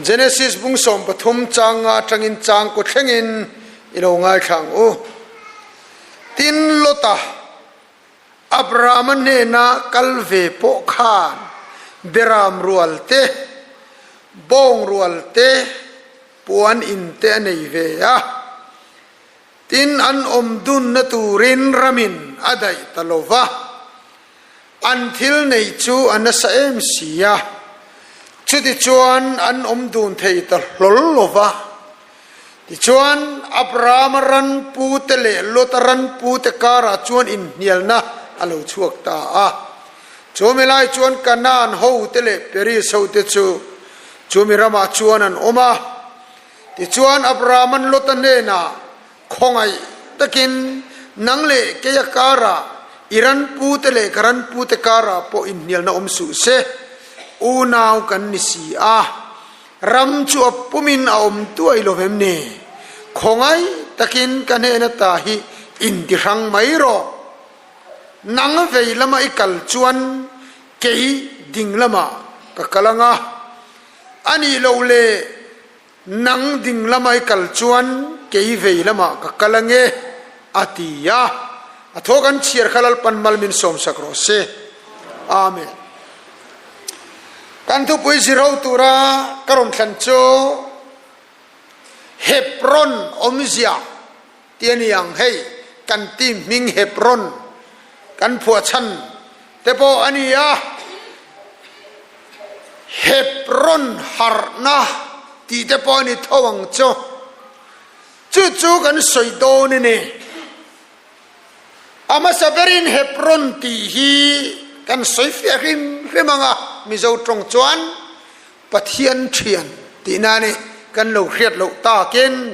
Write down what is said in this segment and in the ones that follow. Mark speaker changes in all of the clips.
Speaker 1: Genesis bung 13 chang nga atangin chang ko thlengin ilo ngaithla ang u. Tin Lota Abrahama hnena kal ve pawh khan beram rual te, bawng rual te, puan in te a nei ve a. Tin an awm dunna turin ramin a daih ta lo va. An thil neih chu a nasa em si a, chutichuan an awm dun thei ta hlawl lo va. Tichuan, Abrahama ran pute leh Lota ran pute karah chuan inhnialna a lo chhuak ta a. Chumi lai chuan Kanaan hote leh Peris hote chu chumi ramah chuan an awm a. Tichuan, Abrahama'n Lota hnenah, Khawngaih takin nang leh keia karah, i ran pute leh ka ran pute karah pawh inhnialna awm suh se, unau kan ni si a, ram chu a pumin a awm tuai lo vem ni? Khawngaih takin ka hnena ta hi intihrang mai rawh. Nang vei lama i kal chuan kei ding lamah ka kal ang a, a nih loh le Nang ding lama i kal chuan kei vei lamah ka kal ange, a ti a. A thaw kan chhiar kha Lalpan mal min sawmsak rawh se. Amen. Kan thupui zirho tura ka rawn thlan chu Hebron awmzia tih a ni ang. Hei kan team hming Hebron kan phuah chhan te pawh a ni a. Hebron harhna tih te pawh a ni tho ang chu. Chu chu kan sawi dawn a ni. A hmasa berin Hebron tih hi kan sawi fiah hrim hrim ang a, Mizo tawng chuan Pathian thian tihna a ni, kan lo hriat loh takin.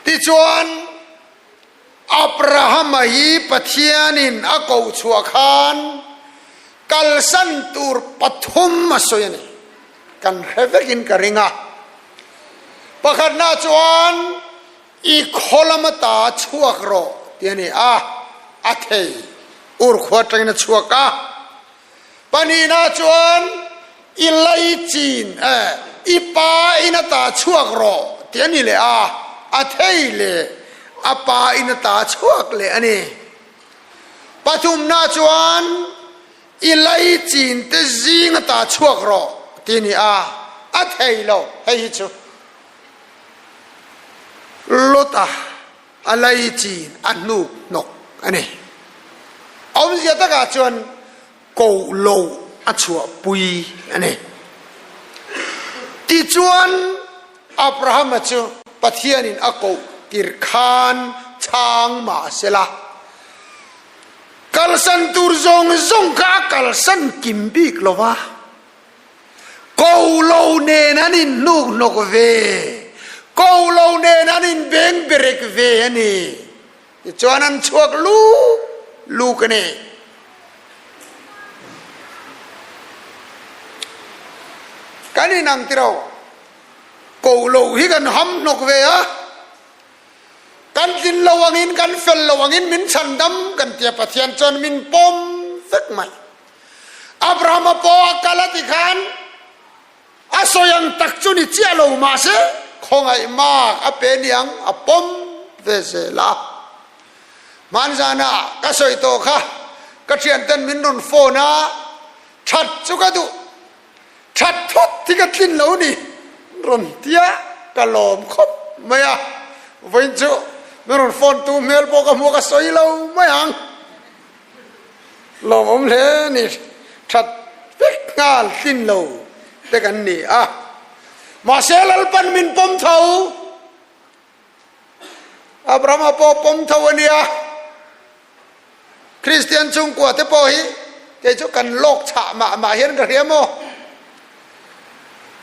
Speaker 1: Tichuan, Abrahama hi Pathianin a koh chhuah khan kalsan tur pathum a sawi a ni. Kan hre vekin ka ring a. Pakhatna chuan i khaw lama ta chhuak rawh tih a ni a, a thei ur khua atangin a chhuak a. Pahnihna chuan i laichin eh i pa in a ta chhuak rawh tih a ni leh a, a thei leh a pa in a ta chhuak leh a ni. Pathumna chuan i laichin te zing a ta chhuak rawh tih a ni a, a thei lo hei hi chu Lota a laichin a hnuk hnawk a ni. Awmzia takah chuan koh loh a chhuahpui a ni. Tichuan, Abrahama chu Pathianin a koh tirh khan chhang mah se la, kalsan tur zawng zawng kha a kalsan kim bik lo va, ko lo nen an inhnuk hnawk ve, ko lo nen an inbeng berek ve a ni. Tichuan an chhuak luk luk a ni. Kan inang tiro, ko lo hi kan ham hnawk ve a, kan tlin lo angin kan fel lo angin min chhandam kan tia Pathian chuan min pawm vek mai. Abrahama pawh a kal a ti khan a sawi ang tak chu ni chiah lo mahse khawngaih mak a pe niang a pawm ve zel a. Hmanzana ka sawi tawh kha ka thianten min rawn phone a, that chu ka duh, that thut hi ka tlin lo ni rawn tia ka lawm khawp mai a, vawiin chu min rawn phone tu hmel pawh ka hmuh ka sawi lo mai ang. Lawmawm hle ni, that vek nghal tlin lo te kan ni a. Mahse Lalpan min pawm tho, Abrahama pawh pawm tho a nia. Kristian chhungkua te pawh hi kei chu kan lawk chhah mah mah hian ka hria maw.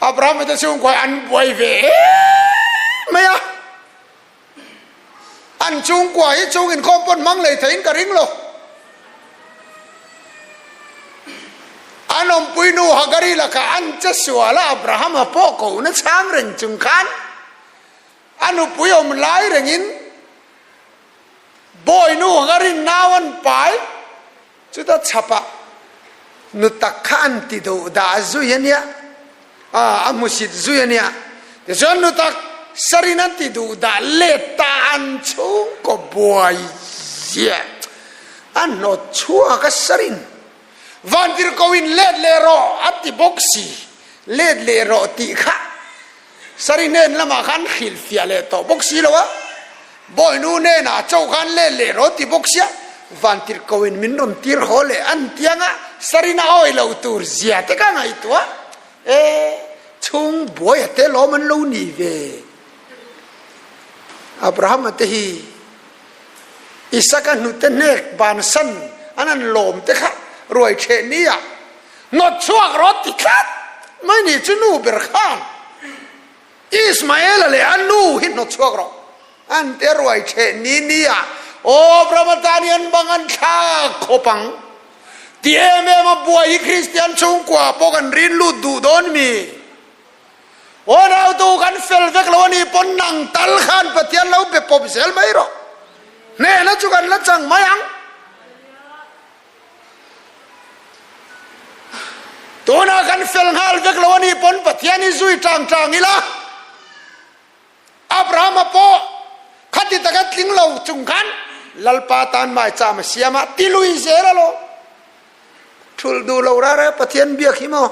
Speaker 1: Abrahama te chhungkua hi an buai ve em mai a. An chhungkua hi chhung inkhawm pawn hmang lei theiin ka ring lo. An awmpui nu Hagari lakah an che sual a, Abrahama pawh kohna chhang reng chung khan a nupui awm lai rengin bawi nu Hagari nau an pai. Chuta chhapah nu tak kha an ti duh dah zui a nia. A hmusit zui a nia. Tichuan nu tak sarin an ti duh dah let ta an chhungkaw buai zia a hnawt chhuak a sarin vantirhkoh in let leh rawh a ti bawk si let leh rawh tih kha sari hnen lamah khan hrilhfiah leh tawh bawk si lo a bawihnu hnenah chauh khan let leh rawh ti bawk sia vantirhkoh in min rawn tir haw leh an tianga sarin a awi lo tur zia te ka ngaihtuah. E, chhung buaia te lawm an lo ni ve. Abrahama te hi Isaka hnute hnek bansan an han lawm te kha ruai theh ni ah hnawt chhuak rawh ti tlat mai ni chu nu ber khan Ismaela leh a nu hi hnawt chhuak rawh an te ruai theh ni ni ah aw Abrahama tan hi an bang an thlak khawp ang. Ti em em a buai hi Kristian chhungkua pawh kan rin lut duh dawn mi? Aw nautu kan fel vek lo a nih pawn nang tal khan Pathian lo be pawp zel mai rawh. Hnehna chu kan la chang mai ang. Tunah kan fel nghal vek lo a nih pawn Pathian hi zui tang tang ila. Abrahama pawh khati taka tling lo chung khan Lalpa tan maicham a siam a, ti lui zel a lo. Thulh duh lo rara Pathian biak hi maw?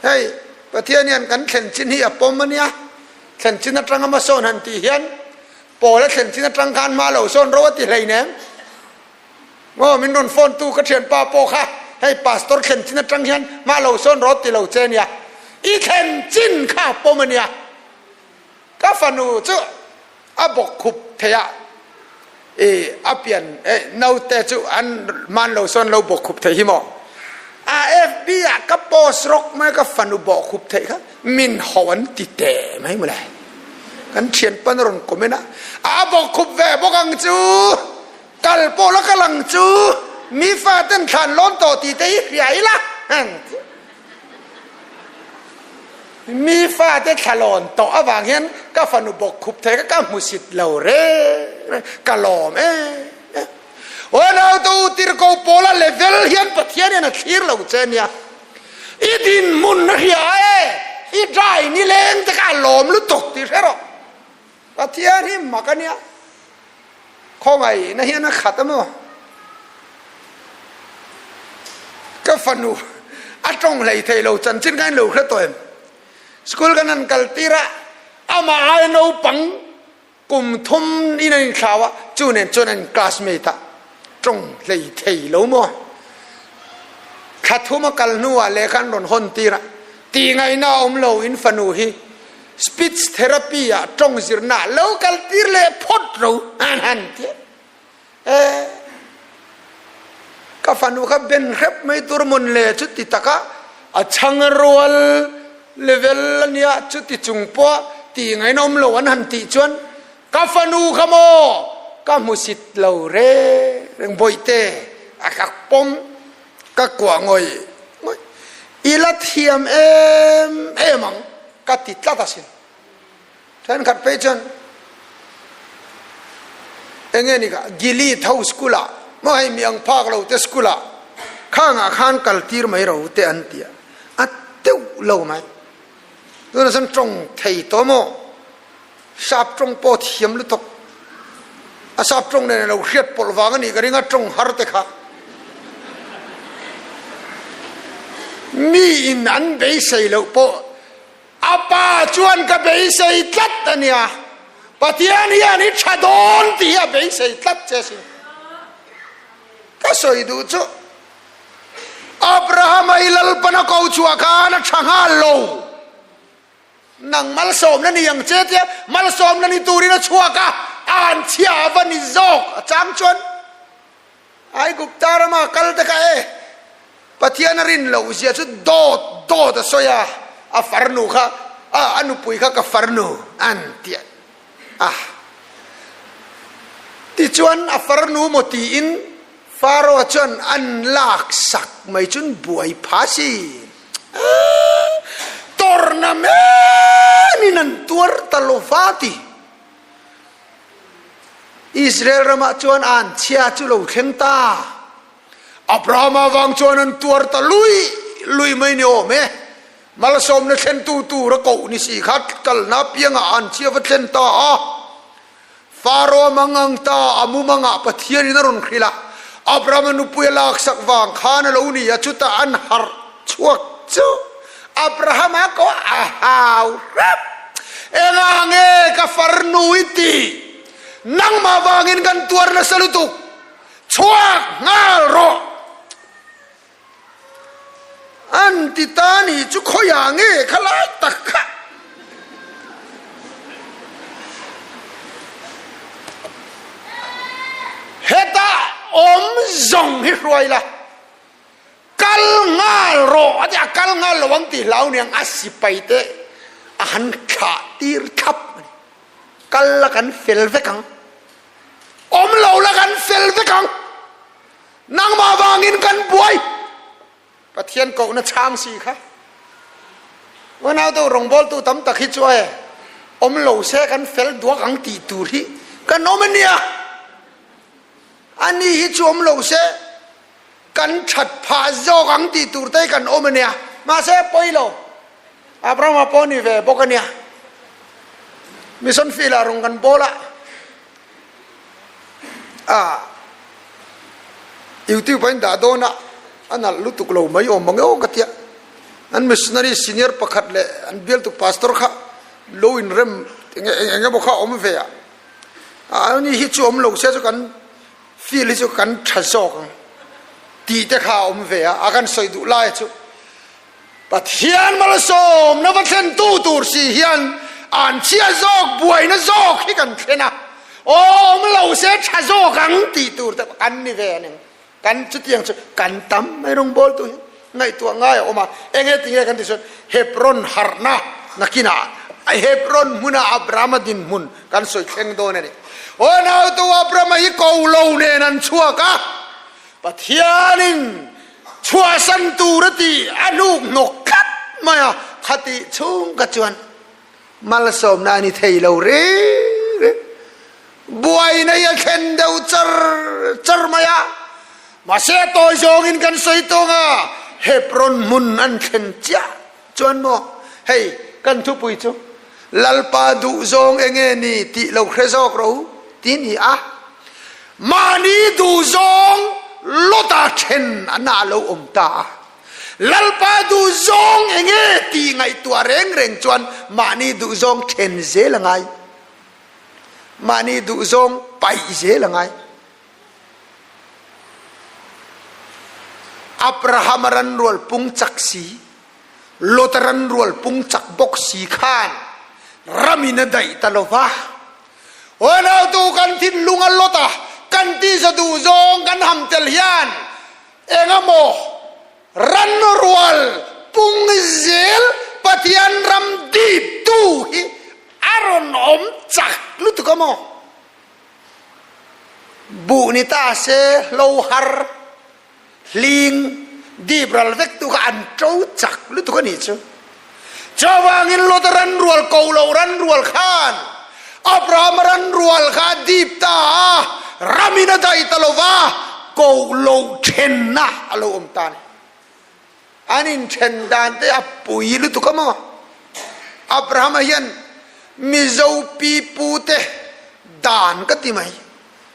Speaker 1: Hei, Pathian hian kan thlen chin hi a pawm a nia. Thlen chin atanga hmasawn han tih hian Paul a thlen chin atang khan hma lo sawn ro a ti hleinem. Maw min rawn phone tu ka thianpa pawh kha hei pastor thlen chin atang hian mah lo sawn rawt ti lo che nia i thlen chin kha a pawm ania ka fanu chu a bawk khup thei a i a pian e naute chu an man lo sawn lo bawk khup thei hi maw a fb ah ka post rawk mai ka fanu bawk khup thei kha min ho an ti teh mai mawle kan thianpa na rawn comment a a bawk khup ve bawk ang chu. Kal pawh la kal ang chu mi faten thlan lawn tawh tih te hi hria ila mi fate thla lawn tawh avang hian ka fanu bawk khup thei ka ka hmusit lo reng reng ka lawm em em aw naute u tirhkoh pawla level hian Pathian hian a thlir lo che ania i dinhmun a hria e i dry nileng te kha a lawm lutuk tih hre rawh. Pathian hi mak a nia, khawngaihna hian a khat a maw? Ka fanu a tawng hlei thei lo chanchin kha in lo hre tawh em? School kan han kal tir a, amah aia naupang kum thum in an inthlau a, chu nen chuan an classmate a tawng hlei thei lo maw? Thla thum a kal hnuah lehkha an rawn hawn tir a, tih ngaihna a awm lo in fanu hi Speech therapy ah tawng zirna lo kal tir leh phawt ro an han ti e ka fanu kha ben hrep mai tur mawn le chuti taka a chhang rual level ania chuti chung pawh tih ngaihna awm lo an han tih chuan ka fanu kha maw ka hmusit lo reng reng bawihte a ka pawm Ka kuah ngawih ngawih. I la thiam em em ang ka ti tlat asin. Thenkhat phei chuan enge ni kha Gilead ho school ah maw hei mi ang phak lo te school ah khangah khan kal tir mai ro te an ti a, a teuh lo mai. Tunah chuan tawng thei tawh maw? Sap tawng pawh thiam lutuk. A sap tawng nen a lo hriat pawlh vang a nih ka ring a, tawng har te kha. Mi in an beisei loh pawh a pa chuan ka beisei tlat a nia. Pathian hian i tha dawn tih hi a beisei tlat che asin. Ka sawi duh chu Abrahama i Lalpana ko chhuah khan a tha nghal lo. Nang malsawmna ni ang che tia malsawmna ni turin a chhuak a, a an chhia a va ni zawk a chang chuan Aigupta rama kal te kha e Pathian a rin loh zia chu dawt dawt a sawi a, a farnu kha a a nupui kha ka farnu an ti a. Tichuan a farnu maw tiin Pharaoh chuan an lak sak mai chun buai pha si. Tawrhna menin an tuar ta lo va ti. Israel ramah chuan an chhia chu lo thleng ta. Abrahama vang chuan an tuar ta lui lui mai ni awm e. Malsawmna thlentu tura koh ni si kha kalna piangah an chhia va thlen ta a. Faro a mangang ta, a mumangah Pathianin a rawn hrilh a, Abrahama nupui a laksak vang khan a lo ni a, chutah an harh chhuak chu Abrahama ko a hau hrep. Engah nge ka farnu i tih? Nangmah vangin kan tuar nasa lutuk, chhuak nghal rawh! An ti ta ni chu khawiah nge kha lai tak kha? Heta awm zawng hi hruai la, kal nghal rawh a ti a, kal nghal lo ang tih hlau niang a sipai te a han thlah tir thlap a ni. Kal la kan fel vek ang, awm lo la kan fel vek ang. Nangmah vangin kan buai. Pathian kohna chhang si kha. Unautu rawngbawltu tam tak hi chu e awm lo se kan fel duak ang tih tur hi kan awm a nia. Ani hi chu awm lo se kan that phah zawk ang tih tur te hi kan awm a nia. Mahse pawi lo. Abrahama pawh ni ve bawk a nia. Mission field ah rawn kan bawl a. A YouTube a in dah dawn a, a nalh lutuk lo mai awm ang e aw ka tia. An missionary senior pakhat leh an bialtu pastor kha lo inrem eng eng emaw kha a awm ve a. Ani hi chu awm lo se chu kan field hi chu kan tha zawk ang tih te kha a awm ve a, a kan sawi duh lai chu. Pathian malsawmna va thlentu tur si hian an chhia zawk buaina zawk hi kan thlen a, aw awm lo se tha zawk ang tih tur te kan ni ve a ni. Kan chutiang chu kan tam mai rawngbawltu hi ngaihtuah ngai a awm a, enge tinge kan ti chuan Hebron harhna nakinah Hebron hmuna Abrahama dinhmun kan sawi thleng dawn a ni. Aw nautu Abrahama hi ko lo nen an chhuak a, Pathianin chhuahsan tur a tih a hnuk hnawk tlat mai a, khatih chhung ka chuan malsawmna a ni thei lo reng reng. Buaina hi a thlen deuh char char mai a, mahse a tawi zawngin kan sawi tawng a, Hebron hmun an thlen chiah chuan maw hei kan thupui chu Lalpa duh zawng enge ni tih lo hre zawk ro ti ni a, mahni duh zawng Lota then a na lo awm ta a. Lalpa duh zawng enge tih ngaihtuah reng reng chuan mahni duh zawng then zel a ngai, mahni duh zawng paih zel a ngai. Abrahama ranrual pung chak si. Lota ran rual pung chak bawk si khan ramin a daih ta lo va. Unautu kan thinlung a lot a, kan tisa duh zawng kan ham tel hian engemaw ran rual pung zel Pathian ram diptu hi a rawn awm chak lutuk a maw? Buh ni ta se hlo har. Hling dip ral vek tu kha an to chak lutuk a nih chu. Chuvangin Lota ran rual ko lo ran rual khan Abrahama ran rual kha a dip ta a, ramin a daih ta lo va, ko lo thenna a lo awm ta a ni. An inthen dan te a pui lutuk a maw? Abrahama hian Mizo pipu te dan ka ti mai.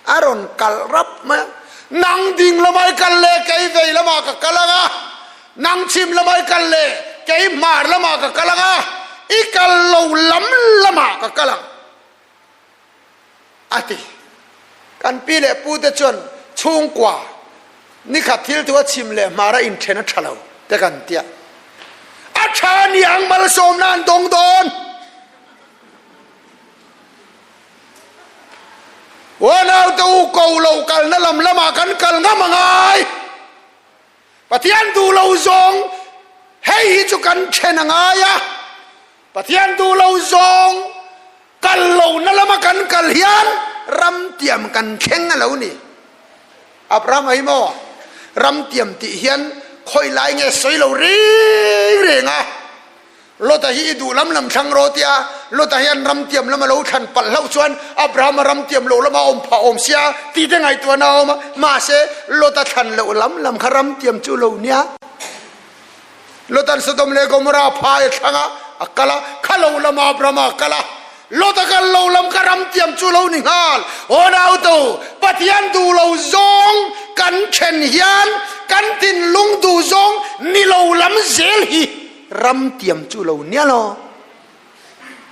Speaker 1: A rawn kal rap mai a, Nang ding lamah i kal leh kei vei lamah ka kal ang a, nang chhim lamah i kal leh kei hmar lamah ka kal ang a, i kal lo lam lamah ka kal ang, a ti. Kan pi leh pu te chuan chhungkua nikhat thil thu a chhim leh hmar a inthen a tha lo te kan tia. A tha niang malsawmna an dawng dawn. Uanaute u ko lo kalna lam lamah kan kal ngam a ngai. Pathian duh lo zawng hei hi chu kan then a ngai a, Pathian duh lo zawng kal lohna lama kan kal hian ramtiam kan thleng a lo ni. Abraham hi maw ramtiam tih hian khawi lai nge sawi lo reng reng a. Lota hi i duh lam lam thlang rawh tia Lota hian ram tiam lama lo thlan palh hlauh chuan Abrahama ram tiam lo lama awm phah awm sia tih te ngaihtuahna a awm a, mahse Lota thlan loh lam lam kha ram tiam chu lo nia. Lotan Sodom leh Gomorrah phai a thlang a, a kal a, kha lo lama Abrahama a kal a. Lota kal lo lam ka ram tiam chu lo ni nghal. Aw nautu, Pathian duh lo zawng kan then hian kan thinlung duh zawng ni lo lam zel hi ram tiam chu lo nia lo.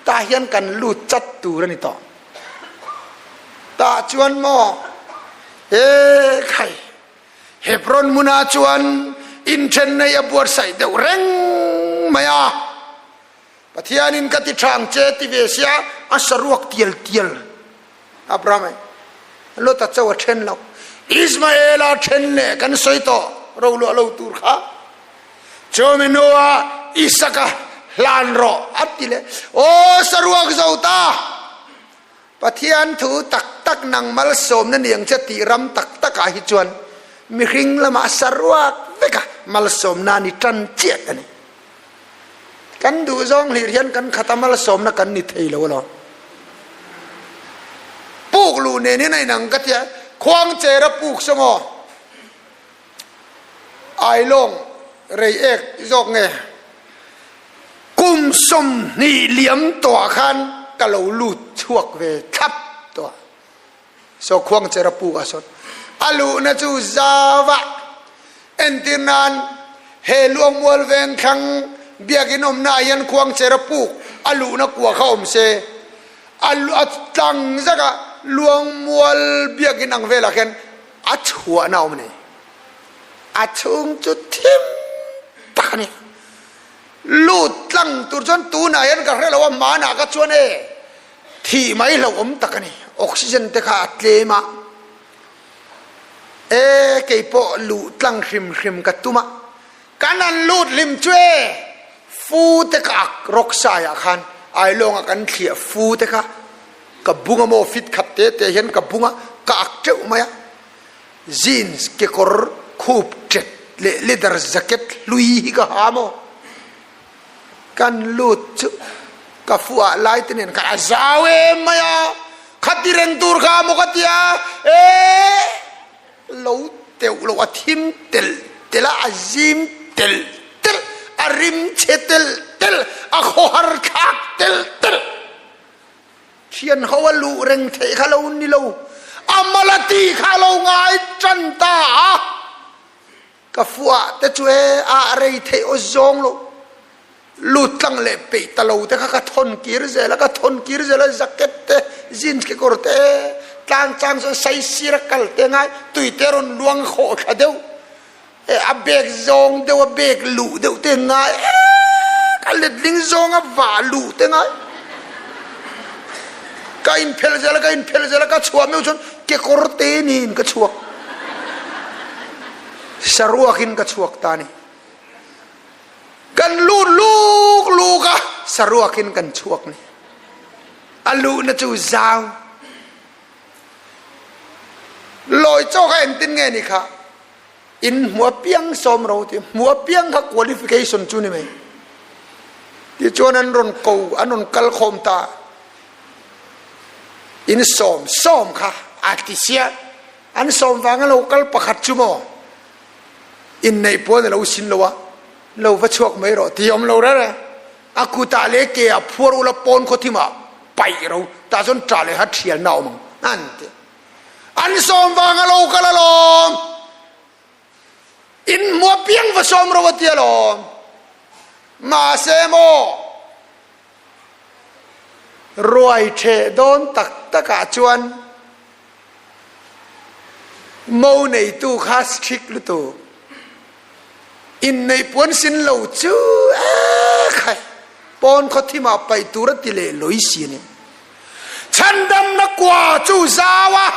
Speaker 1: Tah hian kan lut chat tur a ni tawh. Tah chuan maw he khai Hebron hmunah chuan inthen nei a buatsaih deuh reng mai a. Pathianin ka ti tha ang che ti ve sia a saruak tial tial. Abraham ai Lota cho a then lo. Ismaela then leh kan sawi tawh roluah lo tur kha. Chumi hnuah Isaka hlan rawh a ti leh. Aw saruak zo ta! Pathian thu tak tak nang malsawmna ni ang che tih ram tak takah hi chuan mihring lamah saruak veka malsawmna ni tan chiah a ni. Kan duh zawng hlir hian kan khata malsawmna kan ni thei lo alawm. Puk luh nen hian a inang ka tia, khuangchera puk saw maw? Ailawng rei ek zawk nge? Kum 20 liam tawhah khan ka lo lut chhuak ve thlap tawh a. Saw khuangchera puk ah sawn a luhna chu zau a. Entir nan he Luangmual veng thlang biakin awmna ah hian khuangchera puk a luhna kua kha awm se a tlang zak a Luangmual biakin ang velah khian A chhuahna awm a ni. A chhung chu thim tak a ni. Lut tlang tur chuan tunah hian ka hre lo a, hmanah ka chuan e thih mai hlauh awm tak a ni. Oxygen te kha a tlem a, e kei pawh luh tlang hrim hrim ka tum a, kan han lut hlim chu e fu te ka ak rawk saiah khan Ailawnga kan thliah fu te kha Ka bung a maw fit khat te te hian ka bung a, ka ak teuh mai a. Jeans kekawr khup ṭet leh leather jacket hlui hi ka ha maw. Kan lut chu ka fuh ah lai te nen khan a zau em mai a, khati reng tur kha maw ka ti a, eeh lo teuh lo a thim telh telh a, a zim telh telh, a rim chhe telh telh, a khawhar thlak telh telh. Thian ho a luh reng theih kha lo ni lo, a mal a ti kha a lo ngai tan ta a, ka fuah te chu e a rei theih aw zawng lo, lut tlang leh peih ta lo te kha ka thawn kir zel a, ka thawn kir zel a, jacket te, jeans kekawr te, tlang chang chuan saisir a kal te ngai, tui te rawn luang khawh thla deuh. A bag zawng deuh a bag luh deuh te ngai ek a letling zawng a vah luh te ngai ka inphelh zel a ka inphelh zel a ka chhuah meuh chuan kekawr te niin ka chhuak saruakin ka chhuak ta a ni kan lut luk luk a saruakin kan chhuak ni a luhna chu zau Lawi chaw kha engtin nge ni kha? In hmu apiang sawm ro ti hmu apiang kha qualification chu ni mai. Tichuan an rawn ko an rawn kal khawm ta. In sawm sawm kha a ti sia. An sawm vanga lo kal pakhat chu maw? Inneih puan a lo sin lo a, lo va chhuak mai rawh ti awm lo reng reng. A kutah leh ke ah phuar ula pawn khaw thim ah paih ro tah chuan ṭah leh hat hrialna a awm ang an ti. An sawm vang a lo kal alawm. In hmu apiang va sawm ro a ti alawm. Mahse maw ruai ṭheh dawn tak tak ah chuan Mo neitu kha strict lutuk. Inneih puan sin lo chu ee khai pawn khaw thim ah paih tur a ti leh loi si a ni. Chhandamna kua chu zau a,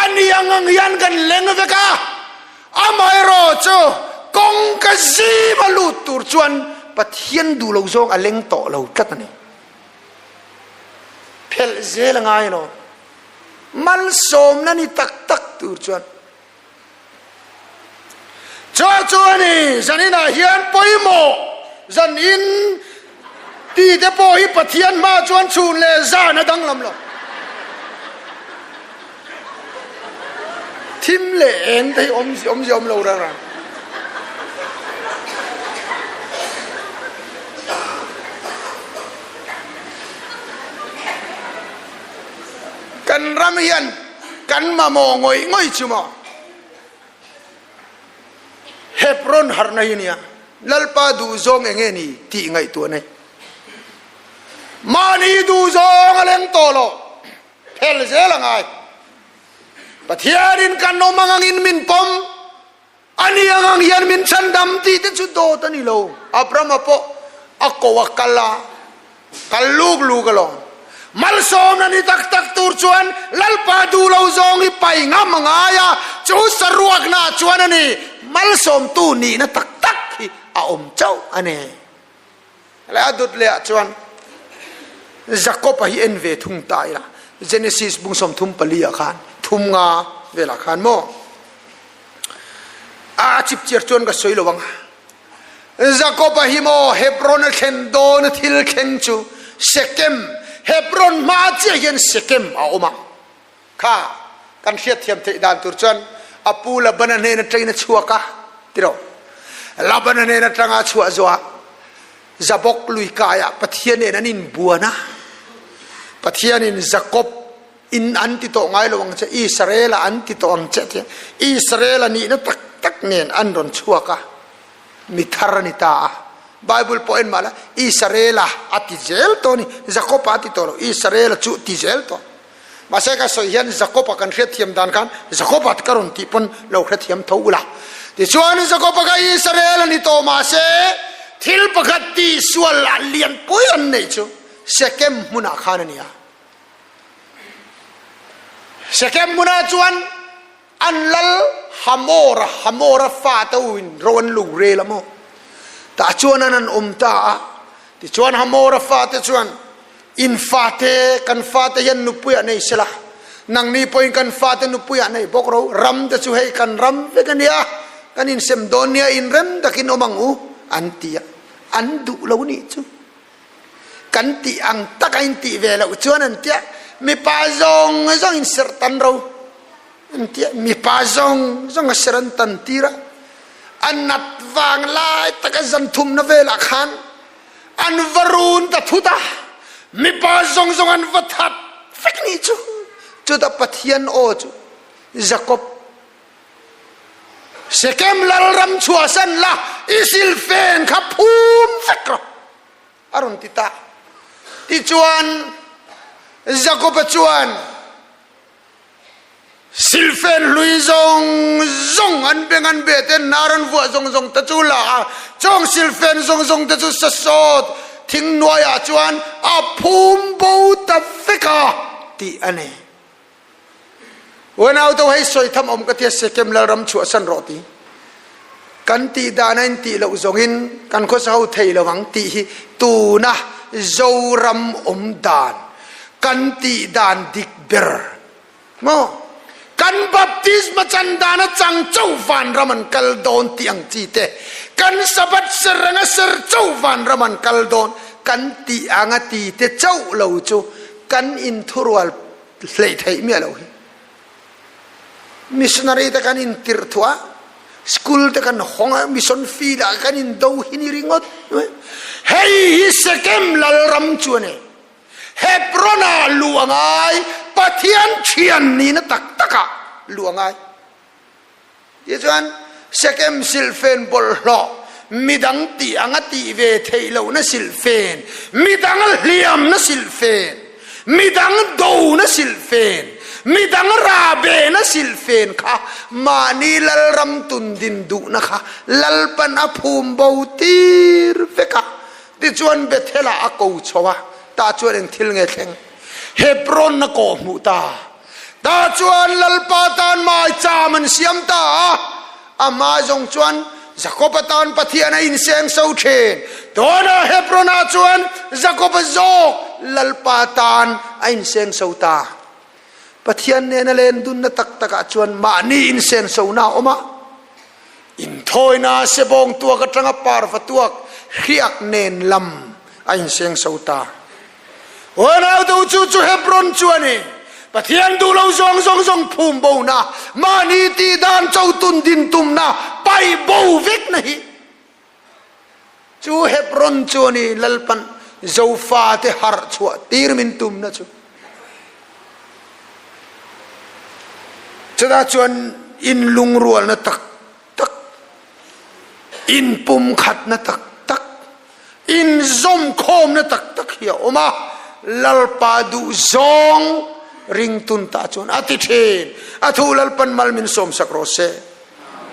Speaker 1: a ni ang ang hian kan leng vek a, amaherawh chu kawngka zim a lut tur chuan Pathian duh lo zawng a leng tawh lo tlat a ni. Phelh zel a ngai lo. Malsawmna ni tak tak tur chuan Chu chu a ni, zaninah hian pawimawh zanin ti te pawh hi Pathian hma chuan chhun leh zan a danglam lo. Thim leh eng te hi awmzia awm lo reng reng. Kan ram hian kan mamawh ngawih ngawih chu maw? Hebron harhna hi nia, Lalpa duhzawng eng nge ni tih ngaihtuah nei. Mahni duhzawng a leng tawh lo, phel zel a ngai. Pathianin kan awm ang angin min pawm, a ni ang ang hian min chhandam tih te chu dawt a ni lo. Abrahama pawh a ko a kal a, kal luk luk alawm. Malsawmna ni tak tak tur chuan Lalpa duh lo zawng hi pai ngam a ngai a, chu saruakna chuan a ni malsawmtu nihna tak tak hi a awm chauh a ni. Helai a dut lehah chuan Jakob-a hi en ve thung ta ila, Genesis bung 34 ah khan, thum nga velah khan maw? A chipchiar chuan ka sawi lo ang a. Jakob-a hi maw Hebron a thlen dawn a thil thleng chu Shekem, Hebron hma chiah hian Shekem a awm a. Kha kan hriatthiam theih dan tur chuan a pu Labana hnen atangin a chhuak a tiraw. Labana hnen atanga a chhuah zawhah Jabok lui kaiah Pathian nen an inbuan a. Pathianin Jakob in an ti tawh ngai lo ang che, Israel-a an ti tawh ang che tia Israel-a nihna tak tak nen an rawn chhuak a, mi thar a ni ta a. Bible pawh en mah la Israel-a a ti zel tawh a ni, Jakob-a a ti tawh lo, Israel-a chu ti zel tawh. Mahse ka sawi hian Jakob-a kan hriatthiam dan khan Jakob-a ka rawn tih pawn lo hrethiam tho ula. Tichuan Jakob-a kha Israel a ni tawh mahse thil pakhat tihsual a lianpui an neih chu Shekem hmunah khan a ni a. Shekem hmunah chuan An lal Hamor-a, Hamor-a fate uin ro an lo rel a maw? Tah chuan an an awm ta a. Tichuan Hamor-a fate chuan, In fate, kan fate hian nupuiah nei sela, nangni pawhin kan fate nupuiah nei bawk ro, ram te chu hei kan ram vek a nia, kan insem dawn nia, inrem takin awm ang u, an ti a. An duh lo nih chu. Kan tih ang taka in tih ve loh chuan an tia, mipa zawng zawng in serh tan ro an tia, mipa zawng zawng a serh an tan tir a, a nat vang lai taka zan thumna velah khan an va run ta thut a, mipa zawng zawng an va that vek nih chu, chutah Pathian aw chu Jakob Shekem lalram chhuahsan la, i silfen kha phum vek rawh, a rawn ti ta. Tichuan, Jakoba chuan silfen hlui zawng zawng an beng an beh ten nar an vuah zawng zawng te chu la a, chawng silfen zawng zawng te chu sasawt thing hnuaiah chuan a phum bo ta vek a tih a ni. Unau do hei sawi tham awm ka tia Sekem lalram chhuahsan rawh ti. Kan tih dan a in tih loh zawngin kan khawsa ho thei lo ang tih hi tuna Zoram awm dan kan tih dan dik ber maw? Kan baptisma chan dan a chang chauh vanram an kal dawn tih ang chi te, kan Sabbath ser anga ser chauh vanram an kal dawn kan tih anga ti te chauh lo chu kan inthurual hleih theih miah lo hi. Missionary te kan intirh thuah school te kan hawng a, mission field ah kan indo hi ni ringawt. Hei hi Sekem lalram chu a ni. Hebron ah luh a ngai, Pathian thian nihna tak takah luh a ngai. Tichuan, Sekem silhfen bawlhhlawh, midang tih anga tih ve theih lohna silhfen, midang hliamna silhfen, midang dona silhfen, midang rahbehna silhfen kha mahni lalram tundin duhna kha Lalpan a phum bo tir vek a. Tichuan, Bethel-ah a ko chho a, tah chuan eng thil nge thleng? Hebron a kawh hmuh ta. Tah chuan Lalpa tan maicham an siam ta a, a hma zawng chuan Jakob-a tan Pathian a inseng so thin. Tunah Hebron-ah chuan Jakob-a zawk Lalpa tan a inseng so ta. Pathian nena len dunna tak takah chuan mahni inseng sona a awm a, inthawina sebawng tuak atanga parva tuak hriak nen lam a inseng so ta. Unau do chu chu Hebron chu a ni. Pathian duh lo zawng zawng zawng phum bo na, mahni tih dan cho tun din tum na, pai bo vek na hi. Chu Hebron chu a ni Lalpan Zofa te harh chhuah tir min tum na chu. Chutah chuan inlungrualna tak tak, inpumkhatna tak tak, inzawmkhawmna tak tak hi a awm a, Lalpa duhzawng ringtun tah chuan a ti thin. A thu Lalpan mal min sawmsak rawh se.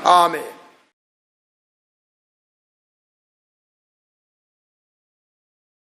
Speaker 1: Amen.